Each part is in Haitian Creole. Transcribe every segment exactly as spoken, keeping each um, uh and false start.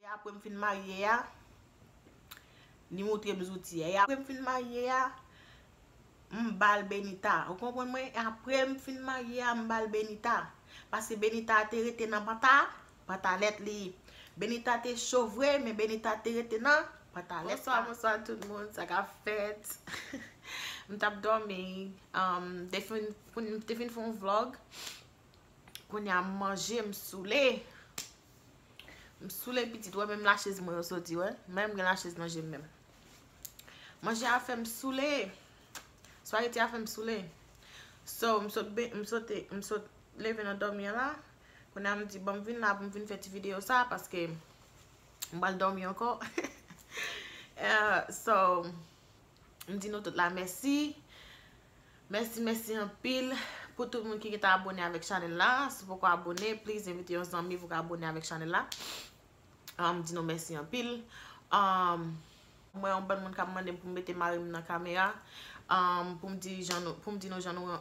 Apre m fin marye a, li montre m zouti a. E apre m fin marye a, m ba l Benita. Ou konprann mwen? E apre m fin marye a, m ba l Benita. Paske Benita te rete nan panta, pantalèt li. Benita te cho vre, men Benita te rete nan pantalèt. Bonswa, bonswa tout moun, sa k ap fèt? M t ap dòmi, um, te fin, te fin fè yon vlog. Kounye a m manje, m soule. M soule pitit, wè menm lachez mwen yo soti, wè. Menm gen lachez nan je m menm. Manje a fè m soule. Spaghetti a fè m soule. So, m sot, be- m sote, m sot leve nan dòmi an la. Kounye a m di, bon, m vin la pou m vin fè ti videyo sa, paske m pral dòmi ankò. Uh, so, m di nou tout la mèsi. Mèsi, mèsi anpil pou tout moun ki gentan abone avèk chanèl la. Si w poko abone, please envite yon zanmi pou ka abone avèk chanèl la. Um, di nou mèsi anpil. Um, mwen yon bann moun k ap mande m pou m mete mari m nan kamera. Um, pou m di jan nou, pou m di nou jan nou,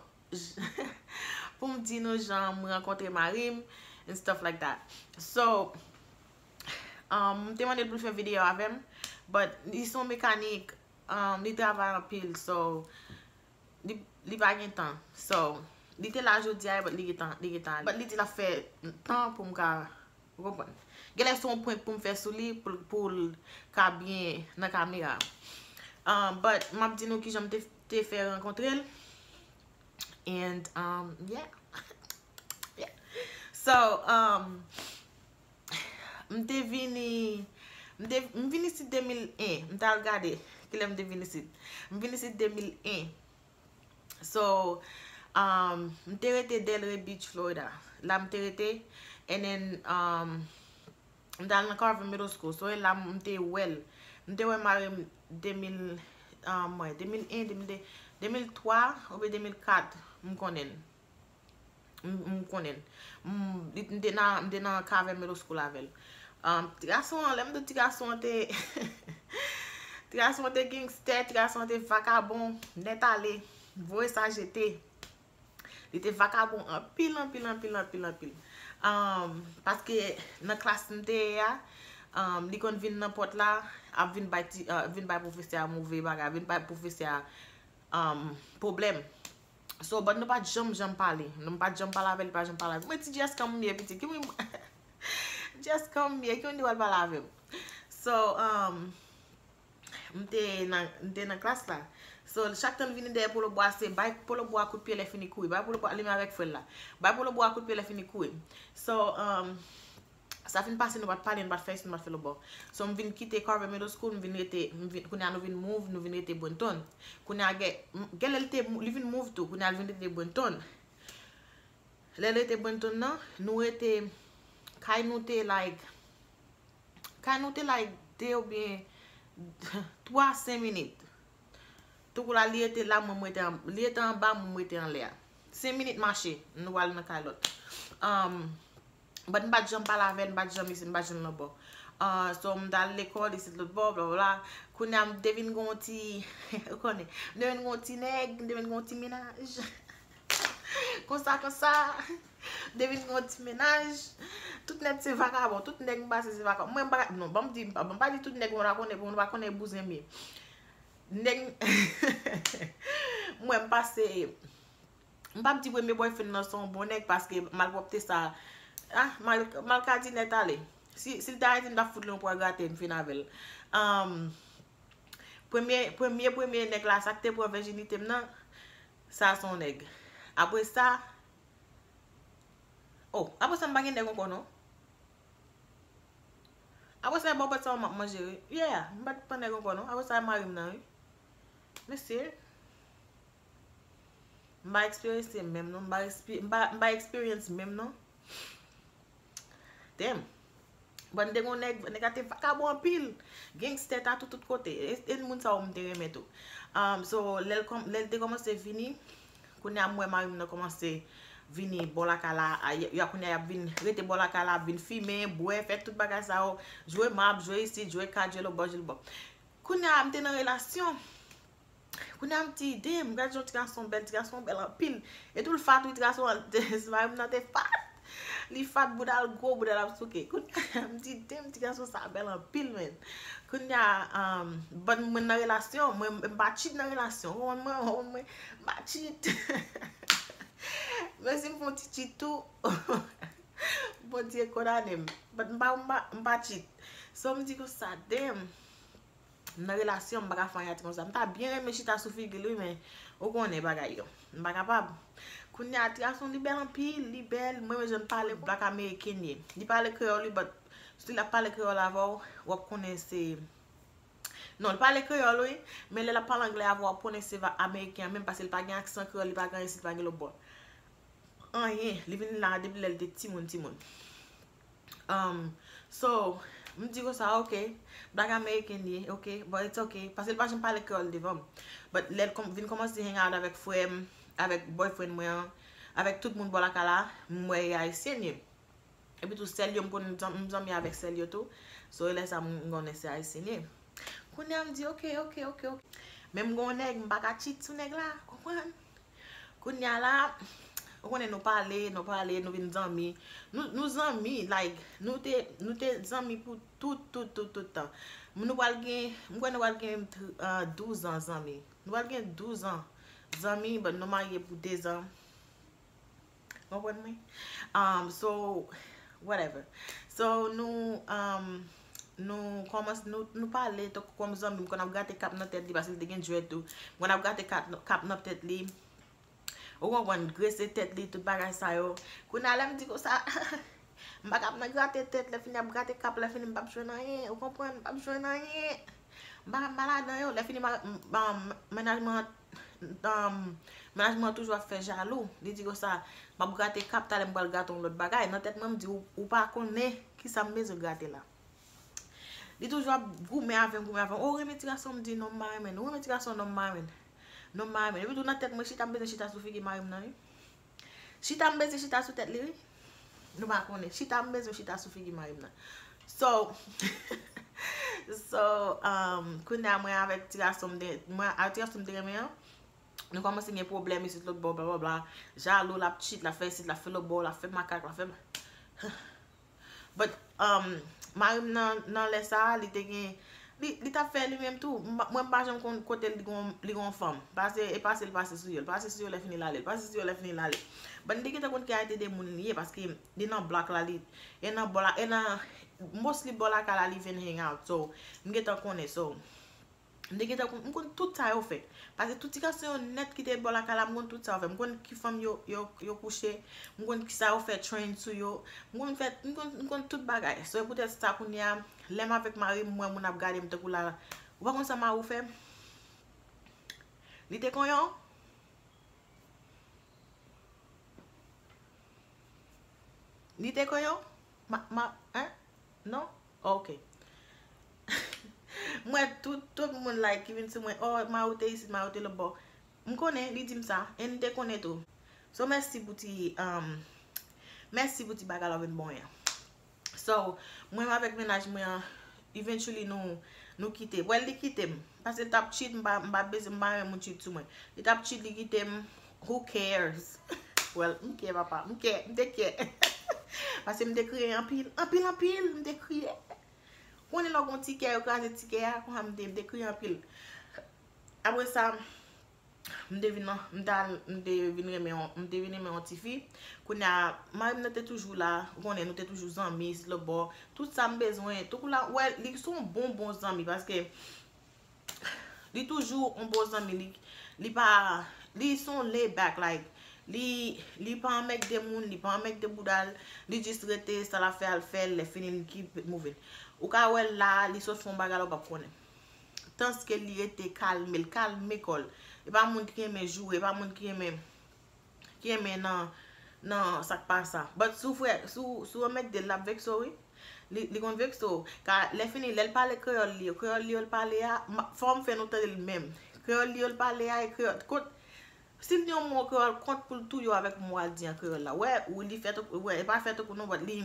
pou m di nou jan m rankontre mari m and stuff like that. So, um, m te mande l pou l fè videyo avè m, but li se yon mekanik, um, li travay anpil, so, li, li pa gen tan. So, li te la jodi a, but li gen tan, li gen tan. But li di l ap fè tan pou m ka, ou konprann. Genlè se yon prank pou m fè sou li, pou, pou l ka byen nan kamera. Um, but m ap di nou kijan m te, te fè rankontre l. And, um, yeah. Yeah. So, um, m te vini, m te, m vin isit de mil en, m t al gade kilè m te vin isit. M vin isit de mil en. So, um, m te rete Delray Beach, Florida. La m te rete, and then, um, m t al nan Carver Middle School. So, e la m te wè l. M te wè mari m de mil, um, mwen, de mil en, de mil de, de mil twa oubyen de mil kat, m konnen l. M, m konnen l. M, li, m te nan, m te nan Carver Middle School avè l. Um, ti gason an, lè m di ti gason an te, ti gason an te gangstè, ti gason an te vakabon, nèt ale, voye sa jete. Li te vakabon anpil, anpil, anpil, anpil, anpil. Um, paske nan klas m te ye a, um, li konn vin nan pòt la, ap vin bay ti, uh, vin bay pwofesè a move bagay, vin bay pwofesè a, um, pwoblèm. So, but nou pa t janm, janm pale. Nou pa t janm pale avè l, li pa janm pale avè m. Mwen di, Jess, kòman w ye, pitit? Ki moun, Jess, kòman w ye? Ki moun ki pral pale avè m? So, um, m te nan, m te nan klas la. So, chak tan l vini dèyè Polo Bwa, se bay Polo Bwa kout pye lè fini kouri. Bay Polo Bwa, li menm avèk frè l la. Bay Polo Bwa kout pye lè fini kouri. So, um, sa fin pase, nou pa t pale, nou pa t fè isit, nou pa t fè lòtbò. So, m vin kite Carver Middle School, m vin rete, m vin, kounye a nou vin move, nou vin rete Brenton. Kounye a gen, m, genlè l te, li vin move tou, kounye a l vin rete Brenton. Lè l rete Brenton nan, nou rete, kay nou te, like, kay nou te, like, de oubyen twa, senk minit. Toukou la, li rete la, mwen, mwen rete an, li rete anba, mwen, mwen rete anlè a. Senk minit mache, nou al nan kay lòt. Um, but m pa t janm pale avè l, m pa t janm isit, m pa t janm nan bò. Uh, so, m t al lekòl, isit lòt bò, bla, bla, bla. Kounye a, m te vin gon ti, ou konnen, m te vin gon ti nèg, m te vin gon ti mennaj. Konsa, konsa. M te vin gon ti mennaj. Tout nèg se vakabon, tout nèg m pase se vakabon. Mwen, m pa, non, ban m di, ban m pa di tout nèg, mwen pa konnen, mwen pa konnen bouzen m ye. Nèg, mwen, m pase, m p ap di premye boyfriend nan se yon bon nèg, paske malpwòpte sa, ah, mal, mal ka di nèt ale. Si, si l te Ayiti, m t ap fout li yon pwa grate, m fin avè l. Um, premye, premye, premye nèg la, sa k te pran vèjinite m nan, sa se yon nèg. Apre sa, oh, apre sa, m pa gen nèg ankò, non. Apre sa, e bòbòt sa yo m ap manje, wi. Yeah, m pa t pran nèg ankò, non. Apre sa, e mari m nan, wi. Mesye, m pa eksperyans menm, non. M pa ekspi-, m pa, m pa eksperyans menm, non. Damn. Bon, m te gon nèg, nèg la te vakabon anpil. Gangstè, tatoo tout kote. E, e moun sa yo m te renmen tou. Um, so, lè l kòm-, lè l te kòmanse vini, kounye a m wè mari m nan kòmanse vini bò lakay la. A, y, y a kounye a y ap vin rete bò lakay la, ap vin fimen, bwè, fè tout bagay sa yo. Jwe mab, jwe isit, jwe kat, jwe lòtbò, jwe lòtbò. Kounye a m te nan relasyon. Kounye a m di, damn, gad jan ti gason bèl, ti gason bèl anpil. E tou l fat, wi, ti gason an, se mari m nan te fat. Li fat, bouda l gwo, bouda l ap souke. Kounye a, m di, damn, ti gason sa bèl anpil, men. Kounye a, um, but mwen nan relasyon, mwen, m pa cheat nan relasyon. Ou konprann mwen? Ou konprann mwen? M pa cheat. Men si m fè yon ti cheat tou, Bondye kondane m. But m pa, m pa, m pa cheat. So, m di konsa, damn. M nan relasyon, m pa ka fè anyen a ti konsa. M ta byen renmen chita sou figi l, wi, men ou konnen bagay yo. M pa kapab. Kounye a, ti gason, li bèl anpil, li bèl. Mwen, men jan l pale, black American ye. Li pale kreyòl, wi, but si l ap pale kreyòl avè w, w ap konnen se, non, li pale kreyòl, wi, men lè l ap pale anglè avè w, w ap konnen se va ameriken an menm, paske li pa gen aksan kreyòl, li pa gen anyen, li pa gen lòt bò. Anyen, li vin la depi lè l te timoun, timoun. Um, so, m di konsa, ok, black American ye, ok, but it's ok, paske l pa janm pale kreyòl devan m. But lè l kòm-, vin kòmanse hang out avèk frè m, avèk boyfriend mwen an, avèk tout moun bò lakay la, m wè e ayisyèn ye. Epi tou, sè l yo, m konn zanm-, m zanmi avèk sè l yo tou. So, e lè sa, m konnen se ayisyèn ye. Kounye a, m di, ok, ok, ok, ok. Men m gon nèg, m pa ka cheat sou nèg la, konprann? Kounye a la, ou konnen nou pale, nou pale, nou vin zanmi. Nou, nou zanmi, like, nou te, nou te zanmi pou tout, tout, tout, tout tan. Nou pral gen, m kwè nou pral gen, uh, douz an zanmi. Nou pral gen douz an zanmi, but nou marye pou de zan. Konprann mwen? Um, so, whatever. So, nou, um, nou kòmanse, nou, nou pale, tankou kòm zanmi, m konn ap grate kap nan tèt li, paske li te gen dread tou. M konn ap grate kap, kap nan tèt li. Ou konprann, grese tèt li, tout bagay sa yo. Kounye a, lè m di konsa, m pa kap nan grate tèt, lè fini ap grate kap, lè fini m p ap jwenn anyen. Ou konprann, m p ap jwenn anyen. M pa, m pa ladan yo. Lè fini, ma-, m-, m-, mennaj mwen, um, mennaj mwen toujou ap fè jalou. Li di konsa, m ap grate kap, talè m pral grate yon lòt bagay. Nan tèt mwen, m di, ou, ou pa konnen kisa m bezwen grate la. Li toujou ap goumen avè m, goumen avè m. Ou renmen ti gason? M di, non, m pa renmen. Ou renmen ti gason? Non, m pa renmen. Non, m pa renmen. Epi tou nan tèt mwen, chita m bezwen chita sou figi mari m nan, wi. Chita m bezwen chita sou tèt li, wi. Nou pa konnen. Chita m bezwen chita sou figi mari m nan. So, so, um, kounye a mwen avèk ti gason m te, mwen avèk ti gason m te renmen an, nou kòmanse gen pwoblèm isit lòt bò, bla, bla, bla. Jalou, l ap cheat, l ap fè isit, l ap fè lòt bò, l ap fè makak, l ap fè ma-, But, um, mari m nan, nan lè sa a, li te gen, li, li t ap fè li menm tou. M pa, mwen m pa janm konn kote li gon, li gon fanm. Pase, e pase l pase sou yo. L pase sou yo, lè fini l ale. L pase sou yo, lè fini l ale. But m te gentan konn ki kalite de moun li ye, paske li nan block la, li, e nan bò la, e nan, mostly bò lakay la, li vin hang out. So, m gentan konnen. So, M te gentan konn, m konn tout sa yo fè. Paske tout ti gason yo nèt ki te bò lakay la, m konn tout sa yo fè. M konn ki fanm yo, yo, yo kouche. M konn ki sa yo fè train sou yo. M konn fè, m konn, m konn tout bagay. So, e poutèt sa kounye a, lè m avèk mari m, m wè moun ap gade m tankou la. Ou pa konn sa mari w fè? Li te konyen w? Li te konyen w? Ma, ma, hein? Non? Ok. M wè tout, tout moun like ki vin sou mwen, oh, mari w te isit, mari w te lòt bò. M konnen, li di m sa, e m te konnen tou. So, mèsi pou ti, um, mèsi pou ti bagay la w vin ban mwen an. So, mwen menm avèk mennaj mwen an, eventually nou, nou kite. Well, li kite m. Paske l t ap cheat, m pa, m pa bezwen, m pa renmen moun cheat sou mwen. Li t ap cheat, li kite m. Who cares? Well, m care, papa. M care, m te care. Paske m te kriye anpil, anpil, anpil. M te kriye. Konnen lè w gon ti kè, yo kraze ti kè a, konsa m te, m te kriye anpil. Apre sa, m te vin, m t al, m te vin renmen yon, m te vin renmen yon ti fi. Kounye a, mari m nan te toujou la, ou konnen, nou te toujou zanmi, isit lòt bò. Tout sa m bezwen, tankou la, wè, li se yon bon, bon zanmi, paske li toujou yon bon zanmi, li, li pa, li se yon laid back, like, li, li pa anmègde moun, li pa anmègde bouda l, li jis rete, sa l ap fè, al fè l, lè fini, li keep it moving. Ou ka wè l la, li sot fè yon bagay la, ou p ap konnen. Tanske li rete kalme, l kalme kò l. E pa moun ki renmen joure, e pa moun ki renmen, ki renmen nan, nan sa k pa sa. But si w frè, si w, si w anmègde l, l ap vekse w, wi. Li, li konn vekse w. Ka, lè fini, lè l pale kreyòl li yo, kreyòl li yo l pale a, m, fò m fè nou tande l menm. Kreyòl li yo l pale a, e kreyòl, kot, si l di yon mo kreyòl, kont pou l touye w avèk mo a l di an kreyòl la. Wè, ou li fè tankou, wè, e pa fè tankou non, but li,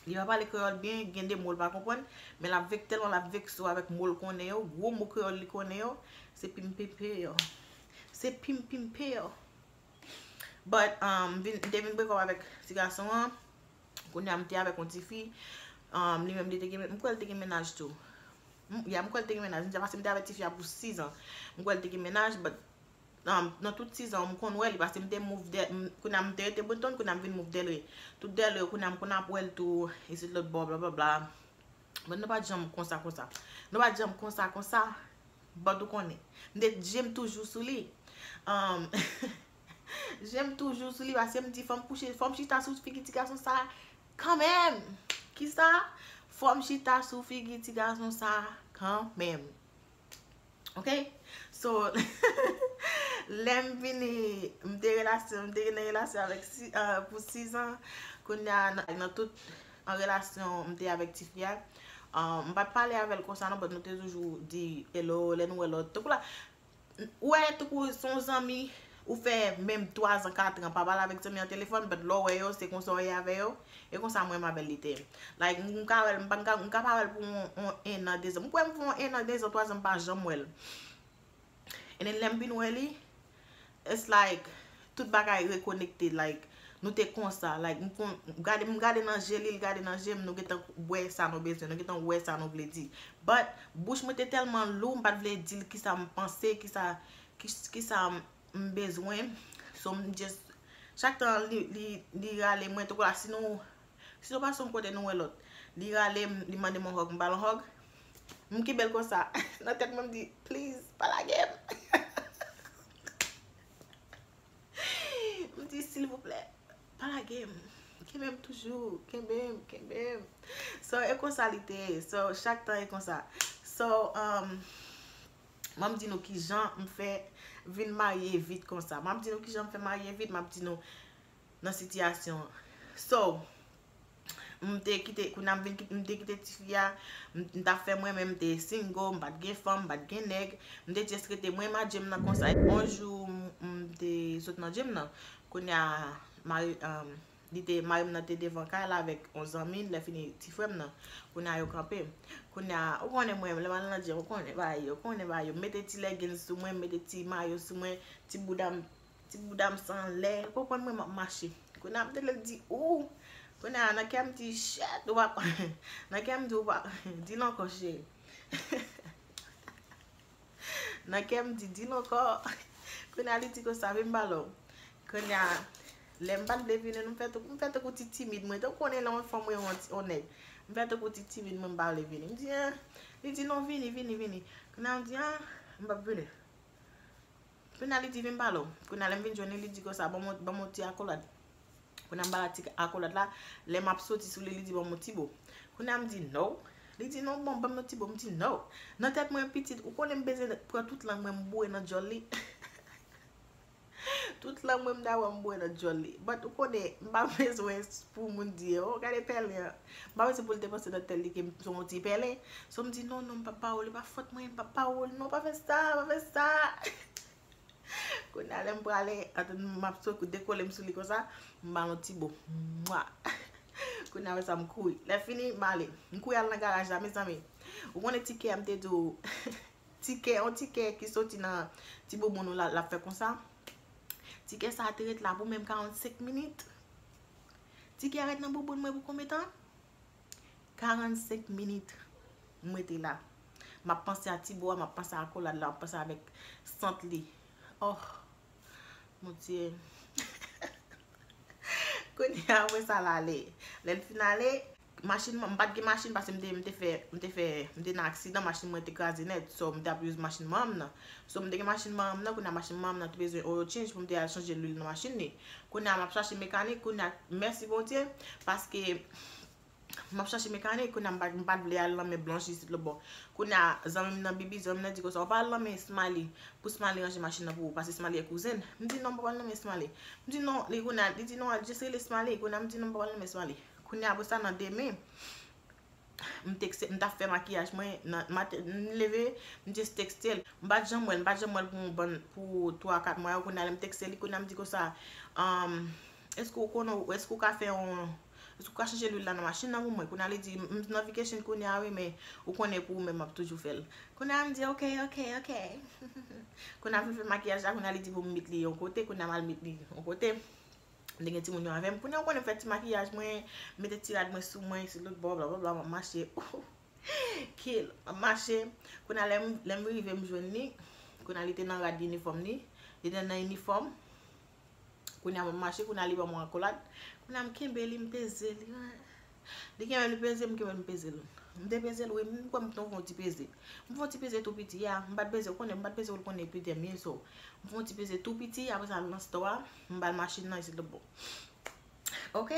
li pa pale kreyòl byen, gen de mo l pa konprann, men l ap vek, tèlman l ap vekse w avèk mo l konnen yo, gwo mo kreyòl li konnen yo, se pimpimpe yo. Se pimpimpe yo. But, um, vin, m te vin break up avèk ti gason an. Kounye a m te avèk yon tifi, um, li menm li te gen, m kwè l te gen mennaj tou. M, yeah, m kwè l te gen mennaj. M di a pase m te avèk tifi a pou sis an. M kwè l te gen mennaj, but um, nan tout sis an, m konn wè li, pase m te move dè, m, kounye a m te rete Boston, kounye a m vin move Delray. Tout Delray, kounye a m konn ap wè l tou, isit lòt bò, blablabla. But nou pa t janm konsa, konsa. Nou pa t janm konsa, konsa. But ou konnen. M te, je m toujou sou li. Um, je m toujou sou li, pase m di, fò m kouche, fò m chita sou figi ti gason sa, kanmenm. Kisa? Fò m chita sou figi ti gason sa, kanmenm. Ok? So, lè m vini, m te relasyon, m te nan relasyon avèk si, uh, pou sis an. Kounye a, nan, nan tout an relasyon, m te avèk tifi a. Uh, m pa t pale avè l konsa non, but nou te toujou di hello, lè nou wè lòt. Tankou la, ou wè, tankou se yon zanmi, ou fè menm twa zan, kat an, pa pale avèk zanmi an telefòn, but lè w wè yo, se konsa w ye avè yo. E konsa mwen menm avè l li te ye. Like, m ka wè l, m pa, m ka, m ka pa wè l pou yon, yon en an, de zan. M kwè m fè yon en an, de zan, twa zan, m pa janm wè l. And then lè m vin wè li, it's like, tout bagay rekonekte, like, nou te konsa, like, m kon, gade, m gade nan je li, li gade nan je m, nou gentan wè sa nou bezwen, nou gentan wè sa nou vle di. But, bouch mwen te tèlman lou, m pa t vle di l kisa m panse, kisa, ki, kisa m bezwen. So, m just, chak tan li, li, li rale mwen, tankou la, si nou, si nou pase yon kote nou wè lòt, li rale m, li mande m yon hug, m ba l yon hug. M kenbe l konsa. Nan tèt mwen, m di, please, pa lage m. M di, silvouplè, pa lage m. Kenbe m toujou, kenbe m, kenbe m. So, e konsa li te ye. So, chak tan e konsa. So, um, m ap di nou kijan m fè vin marye vit konsa. M ap di nou kijan m fè marye vit, m ap di nou nan sitiyasyon an. So, m te kite, kounye a m vin kite, m te kite tifi a, m, m t ap fè mwen menm, m te single, m pa t gen fanm, m pa t gen nèg, m te just rete mwen, Madje m nan konsa. Yon jou, m, m te sot nan djim nan, kounye a, mari, um, li te, mari m nan te devan kay la avèk yon zanmi l, lè fini ti frè m nan. Kounye a yo kanpe. Kounye a, ou konnen mwen, lè m al nan djim, ou konnen bagay yo, ou konnen bagay yo. M mete ti leggings sou mwen, m mete ti mayo sou mwen, ti bouda m, ti bouda m san anlè. Ou konprann mwen, m ap mache. Kounye a, m te lè di, ou. Kounye a, nan kè m di, shit, ou pa, nan kè m di, ou pa, di l ankò, cheri. Nan kè m di, di l ankò. Kounye a, li di konsa, vin m pale w. Kounye a, lè m pa t vle vini, m fè tankou, m fè tankou ti timid mwen. Tankou konnen lè yon fanm wè yon ti, yon nèg. M fè tankou ti timid mwen, m pa vle vini. M di, en. Li di, non, vini, vini, vini. Kounye a, m di, an, m p ap vini. Kounye a, li di, vin m pale w. Kounye a, lè m vin jwenn li, li di konsa, ban m, ban m yon ti akolad. Kounye a, m ba l ti akolad la, lè m ap soti sou li, li di, ban m yon ti bo. Kounye a, m di, no. Li di, non, bon, ban m yon ti bo. M di, no. Nan tèt mwen, pitit, ou konnen m bezwen pran tout lang mwen, m boure nan djòl li. Tout lang mwen, m dakò, m boure nan djòl li. But ou konnen, m pa bezwen pou moun di, oh, gade pèlen an. M pa bezwen pou l te panse nan tèt li ke m se yon ti pèlen. So, m di, non, non, m p ap ba w, li pa fòt mwen, m p ap ba w, non, pa fè sa, pa fè sa. Kounye a, lè m prale, antann m ap sot dekole m sou li konsa, m ba l yon ti bo. Mwa! Kounye a, apre sa, m kouri. Lè fini, m ale. M kouri al nan garaj la, mezanmi. Ou konnen ti kè a m te di w, ti kè, yon ti kè ki soti nan ti bouboun ou la, l ap fè konsa. Ti kè sa a te ret la pou menm karannsenk minit. Ti kè a ret nan bouboun mwen pou konbyen tan? Karannsenk minit, m rete la. M ap panse a ti bo a, m ap panse a akolad la, m ap panse avèk sant li. Oh, mon Dieu. Kounye a, apre sa, l ale. Lè l fin ale, machin mwen, m pa t gen machin paske m te, m te fè, m te fè, m te nan aksidan, machin mwen te kraze nèt. So, m t ap use machin manman m nan. So, m te gen machin manman m nan, kounye a machin manman m nan te bezwen oil change pou m te al chanje lwil nan machin li. Kounye a, m ap chache mekanik, kounye a, mèsi Bondye, paske m ap chache mekanik, kounye a m pa, m pa t vle al nan men blanch isit lòt bò. Kounye a, zanmi m nan Bibi, zanmi m nan di konsa, ou pa al nan men Smiley, pou Smiley ranje machin nan pou ou, paske Smiley e kouzen l. M di, non, m pa al nan men Smiley. M di, non, li kounye a, li di, non, al just rele Smiley. Kounye a, m di, non, m pa al nan men Smiley. Kounye a, apre sa, nan demen, m tekste, m t ap fè makiyaj mwen, nan maten, m leve, m just tekste l. M pa t janm wè l, m pa t janm wè l pou yon bann, pou twa, kat mwa yo. Kounye a, lè m tekste li, kounye a, m di konsa, um, èske ou konnen, èske ou ka fè yon, èske ou ka chanje lwil la nan machin nan pou mwen? Kounye a, li di, m nan vacation kounye a, wi, men ou konnen pou ou menm, m ap toujou fè l. Kounye a, m di, ok, ok, ok. Kounye a, m fin fè makiyaj la, kounye a, li di pou m met li yon kote, kounye a, m al met li yon kote. M te gen timoun yo avè m. Kounye a, ou konnen, m fè ti makiyaj mwen, mete ti rad mwen sou mwen, isit lòt bò, blablabla, m ap mache. Kill, m ap mache. Kounye a, lè m, lè m rive, m jwenn li. Kounye a, li te nan rad inifòm li. Li te nan inifòm. Kounye a, m ap mache, kounye a, li ban mwen akolad. Kounye a, m kenbe li, m peze li. Li kenbe m, li peze m, kenbe m, li peze l. M te peze l, wi, m kwè m t fè yon ti peze. M fè yon ti peze tou piti, ya. M pa t peze, ou konnen, m pa t peze, ou konnen, epidemi, so. M fè yon ti peze tou piti, apre sa, nan stò a, m ba l machin nan, isit lòt bò. Ok?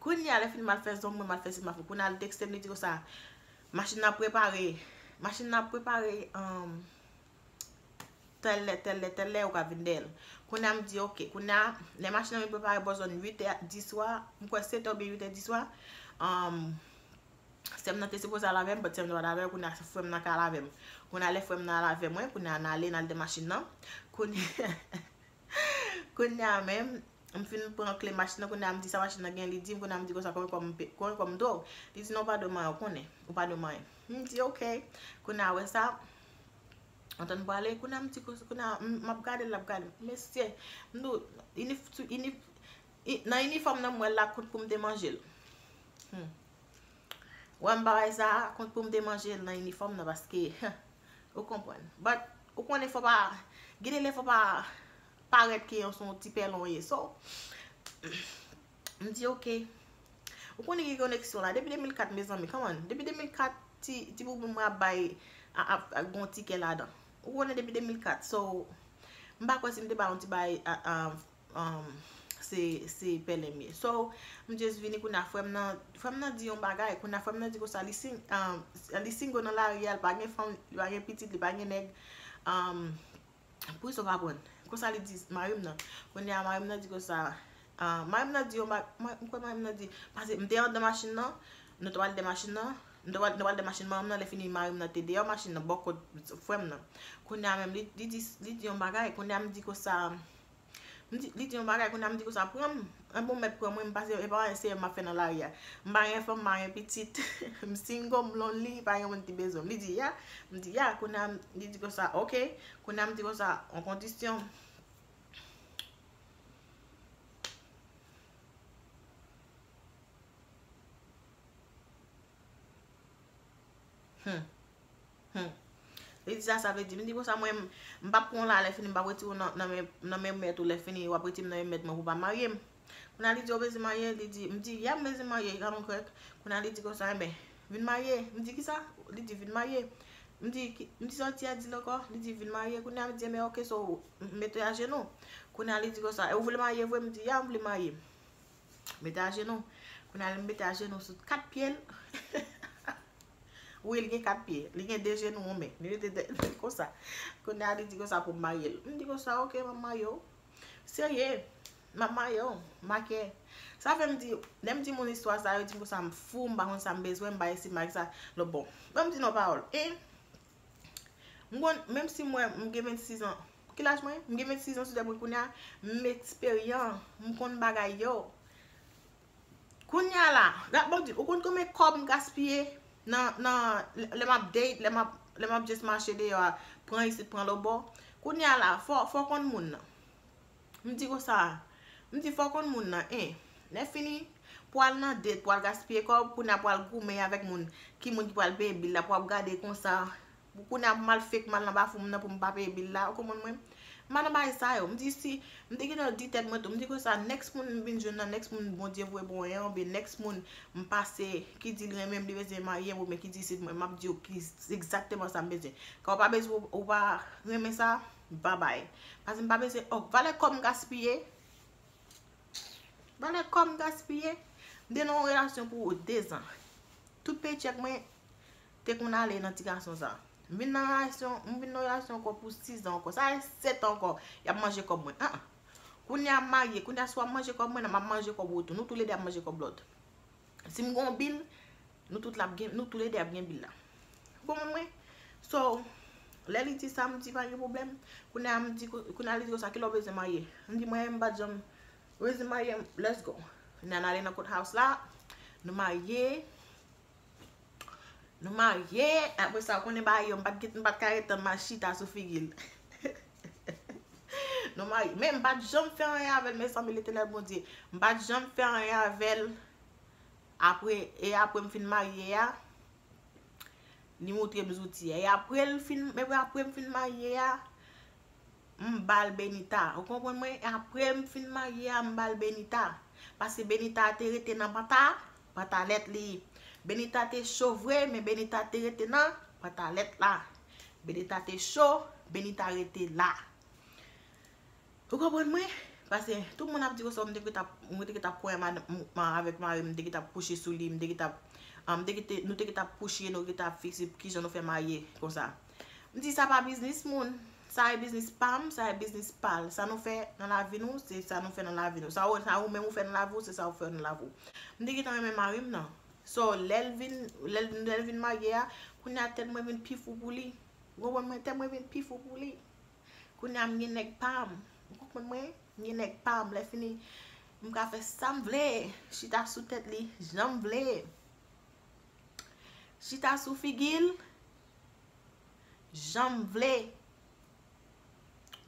Kounye a, lè fini, m al fè zong mwen, m al fè si, m al fè. Kounye a, li tekste m, li di konsa, machin nan ap prepare, machin nan ap prepare, um, tèl lè, tèl lè, tèl lè, ou ka vin dèyè l. Kounye a, m di, ok. Kounye a, lè machin nan vin prepare bò zòn uit è di swa, m kwè sèt è oubyen uit è di swa, um, sè m nan te sipoze al avè m, but sè m nan pa t avè m, kounye a, frè m nan ka al avè m. Kounye a, lè frè m nan al avè mwen, kounye a, n ale, n al dèyè machin nan. Kounye, kounye a menm, m fin pran kle machin nan, kounye a, m di sa machin nan gen, li di m, kounye a, m di konsa, konbyen kòb m pe-, konbyen kòb m dwe w? Li di, non, ou pa dwe m anyen, ou konnen, ou pa dwe m anyen. M di, ok. Kounye a, wè sa, antann pwale, kounye a m di, kounye a m, m ap gade l, l ap gade m. Mesye, m di w, inif-, sou inif-, i-, nan inifòm nan m wè l la kont pou m te manje l. Hmm. Wè m bagay sa a, kont pou m te manje l nan inifòm nan, paske, ou konprann. But, ou konnen fò pa, gen de lè fò pa parèt ke yon se yon ti pèlen w ye. So, m di, ok. Ou konnen gen koneksyon la. Depi de mil kat, mezanmi, come on. Depi de mil kat, ti, ti bouboun mwen ap bay, a, a, a, gon tikè ladan. Ou konnen depi de mil kat. So, m pa kwè si m te bay yon ti bay, a, a, um, se, se pèlen m ye. So, m just vini kounye a, frè m nan, frè m nan di yon bagay. Kounye a, frè m nan di konsa, li sing-, um, li single nan lari a, li pa gen fanm, li pa gen pitit, li pa gen nèg. Um, Poukisa w pa pran? Konsa li di mari m nan. Kounye a, mari m nan di konsa, ah, mari m nan di yon ba-, mwen, m kwè mari m nan di, paske m te anndan machin nan, nou t al dèyè machin nan, nou t al, nou t al dèyè machin mari m nan, lè fini mari m nan te deyò machin nan, bò kot frè m nan. Kounye a menm, li, li di, li di yon bagay, kounye a m di konsa, m di, li di yon bagay, kounye a m di konsa, pran m, enben w mèt pran mwen, m pase, e pa anyen serye m ap fè nan lari a. M pa gen fanm, m pa gen pitit, m single, m lonely, pa gen moun ki bezwen m. Li di, ya, m di, ya, kounye a, li di konsa, ok. Kounye a m di konsa, on kondisyon. Hmm. Hmm. Li di sa, sa vle di, m di konsa, mwen, m, m p ap pran w la, lè fini, m p ap retire w nan, nan men, nan men mèt ou, lè fini, w ap retire m nan men mèt mwen pou w pa marye m. Kounye a li di, ou bezwen marye? Li di, m di, ya, m bezwen marye, kalon krèk. Kounye a li di konsa, enben, vin marye. M di, kisa? Li di, vin marye. M di, ki, m di, sa w di a, di l ankò? Li di, vin marye. Kounye a m di, enben, ok, so, m mete ajenou. Kounye a li di konsa, e ou vle marye vre? M di, ya, m vle marye. Mete ajenou. Kounye a li mete ajenou sou kat pye l. Wi, li gen kat pye. Li gen de jenou, yon men. Li mete de, konsa. Kounye a li di konsa pou m marye l. M di konsa, ok, m ap marye w. Serye, m ap marye w, make. Sa fè m di, lè m di moun istwa sa, yo di m konsa m fou, m pa konn sa m bezwen, m pa esi, m pa sa. Non, bon. Ban m di non pawòl. E, m konn, menm si mwen, m gen vennsis an. Ki laj mwen? M gen vennsis an sou tèt mwen kounye a, m eksperyan, m konn bagay yo. Kounye a la, la, bon, di, ou konn konbyen kòb m gaspiye nan, nan, lè, lè m ap date, lè m ap, lè m ap just mache deyò a, pran isit, pran lòt bò. Kounye a la, fò, fò konn moun nan. M di konsa, m di fò konn moun nan, en. Lè fini, pou al nan date, pou al gaspiye kòb, kounye a pou al goumen avèk moun, ki moun ki pral peye bil la, pou ap gade konsa, pou kounye a pou m al fake, m al nan bafou moun nan pou m pa peye bil la, ou konprann mwen? M pa nan bagay sa yo. M di si, m te gentan di tèt mwen tou, m di konsa, next moun m vin jwenn nan, next moun Bondye voye pou mwen an, oubyen next moun m pase, ki di l renmen m, li bezwen marye m, oubyen ki di isit mwen, m ap di yo ki egzakteman sa m bezwen. Kan ou pa bezwen, ou pa renmen sa, babay. Paske m pa bezwen, oh, valè kòb m gaspiye. Valè kòb m gaspiye. M te nan yon relasyon pou dezan. Tout paycheck mwen te konn ale nan ti gason sa. M vin nan relasyon, m vin nan relasyon ankò pou sizan ankò. Sa fè sèt an ankò. Y ap manje kòb mwen. An, an. Kounye a m marye. Kounye a si w ap manje kòb mwen, m ap manje kòb ou tou. Nou toulede ap manje kòb lòt. Si m gen yon bil, nou tout la ap gen, nou toulede ap gen bil la. Ou konprann mwen? So, lè li di sa, m di pa gen pwoblèm. Kounye a m di, kounye a li di konsa, kilè w bezwen marye? M di mwen, m pa t janm bezwen marye, let's go. Kounye a n ale nan courthouse la, nou marye. Nou marye, apre sa, ou konnen bagay yo, m pa t gen, m pa t ka ret tann m al chita sou figi l. Nou marye. Men m pa t janm fè anyen avè l, mezanmi, Letènèl Bondye. M pa t janm fè anyen avè l. Apre, e apre m fin marye a, li montre m zouti a. E apre l fin, e apre m fin marye a, m ba l Benita. Ou konprann mwen? E apre m fin marye a, m ba l Benita. Paske Benita te rete nan panta, pantalèt li. Benita te cho vre, men Benita te rete nan pantalèt la. Benita te cho, Benita rete la. Ou konprann mwen? Paske tout moun ap di konsa, mwen te gentan ap, mwen te gentan ap pran madanm, m, avèk mari m, mwen te gentan ap kouche sou li, mwen te gentan ap, ah, mwen te gentan, nou te gentan ap kouche, nou gentan ap fikse kijan nou fè marye konsa. M di sa pa biznis moun, sa e biznis pa m, sa e biznis pa l. Sa nou fè nan lavi nou, se sa nou fè nan lavi nou. Sa ou, sa ou menm ou fè nan lavi w, se sa ou fè nan lavi w. Mwen te gentan renmen mari m nan. So, lè l vin, lè l, lè l vin marye a, kounye a tèt mwen vin pi fou pou li. Ou konprann mwen? Tèt mwen vin pi fou pou li. Kounye a m gen nèg pa m. Ou konprann mwen? M gen nèg pa m. Lè fini, m ka fè sa m vle. Chita sou tèt li, jan m vle. Chita sou figi l, jan m vle.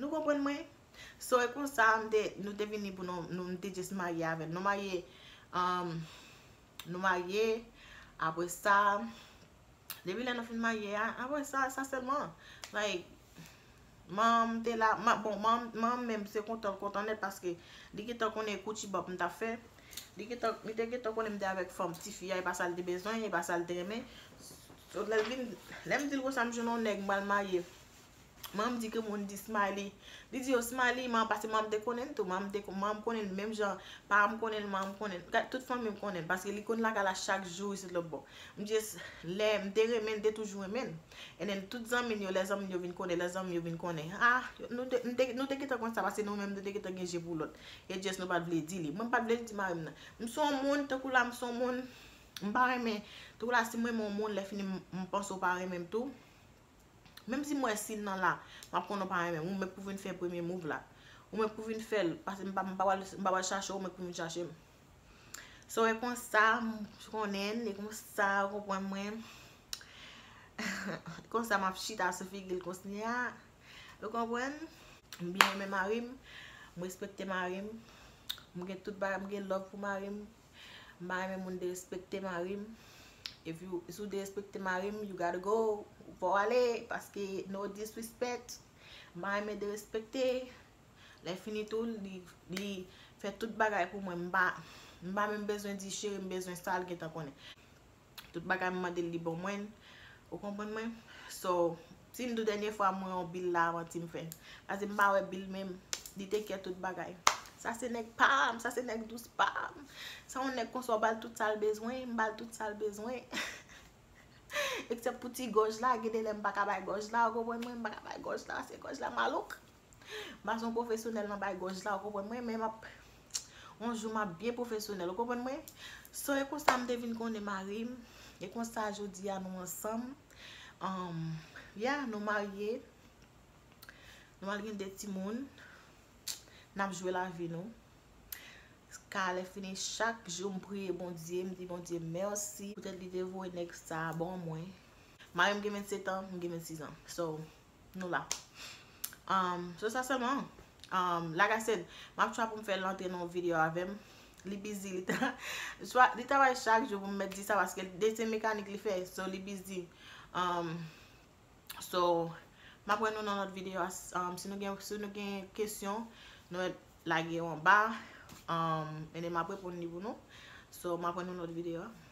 Nou konprann mwen? So, e konsa, m te, nou te vini pou nou, nou, m te just marye avè l. Nou marye, um, nou marye, apre sa, depi lè nou fin marye a, apre sa, sa sèlman. Like, manman m te la, ma, bon, manman, manman m menm se kontan, l kontan nèt paske li gentan konnen Gucci bop m t ap fè. Li gentan, li te gentan konnen m te avèk fanm, tifi a, e pa sa l te bezwen, e pa sa l te renmen. So, lè l vin, lè m di l konsa, m jwenn yon nèg, m pral marye. Manman m di ke moun di Smiley. Li di yo Smiley, manman, paske manman m te konnen l tou. Manman m te, manman m konnen l menm jan. Paran m konnen l, manman m konnen l. Gad, tout fanmi m konnen l, paske li konn lakay la chak jou isit lòt bò. M just, lè m te renmen l, m te toujou renmen l. And then, tout zanmi l yo, lè zanmi l yo vin konnen, lè zanmi l yo vin konnen. Ah, yo, nou te, nou te, nou te gentan konn sa, paske nou menm, nou te gentan gen je pou lòt. E just, nou pa t vle di li. Mwen, m pa t vle di mari m nan. M se yon moun, tankou la, m se yon moun, m pa renmen. Tankou la, si m renmen yon moun, lè fini, m, m panse w pa renmen m tou. Menm si m wè si l nan la, m ap konnen w pa renmen m. Ou mèt pou vin fè premye move la. Ou mèt pou vin fè l. Paske m pa, m pa pral, m pa pral chache w, ou mèt pou vin chache m. So, e konsa, m konnen, e konsa, ou konprann mwen. Konsa, m ap chita sou figi l konsa. Ou konprann? M byen renmen mari m. M respekte mari m. M gen tout bagay, m gen love pou mari m. M pa renmen moun derespekte mari m. If you, si w derespekte mari m, you gotta go. Fò w ale, paske no disrespect. M pa renmen derespekte. Lè fini tou, li, li fè tout bagay pou mwen. M pa, m pa menm bezwen di, cheri, m bezwen sa, l gentan konnen. Tout bagay m mande l, li ban mwen. Ou konprann mwen? So, si m di w dènye fwa m wè yon bil la, manti m fè. Paske m pa wè bil menm. Li take care tout bagay. Sa se nèg pa m, sa se nèg dous pa m. Sa yon nèg konsa, w ba l tout sa l bezwen, m ba l tout sa l bezwen. Eksèp pou ti gòj la, gen de lè m pa ka bay gòj la, ou konprann mwen, m pa ka bay gòj la, paske gòj la malouk. M pa se yon pwofesyonèl nan bay gòj la, ou konprann mwen, men m ap, yon jou m ap byen pwofesyonèl, ou konprann mwen? So, e konsa m te vin konnen mari m, e konsa jodi a nou ansanm. Um, yeah, nou marye, nou al gen de timoun, n ap jwe lavi nou. Ka lè fini, chak jou m priye Bondye, m di Bondye mèsi poutèt li te voye nèg sa a ban mwen. Mari m gen vennsenk an, m gen vennsis an. So, nou la. Um, so sa sèlman. Um, like I said, m ap try pou m fè l antre nan yon videyo avè m. Li busy, li ta, li travay chak jou pou m mèt di sa, paske de se mekanik li fè, so li busy. Um, so, m ap wè nou nan lòt videyo a. Um, si nou gen, si nou gen kesyon, nou lage yo anba. Um, and then m ap reponn li pou nou. So, m ap wè nou nan lòt videyo a.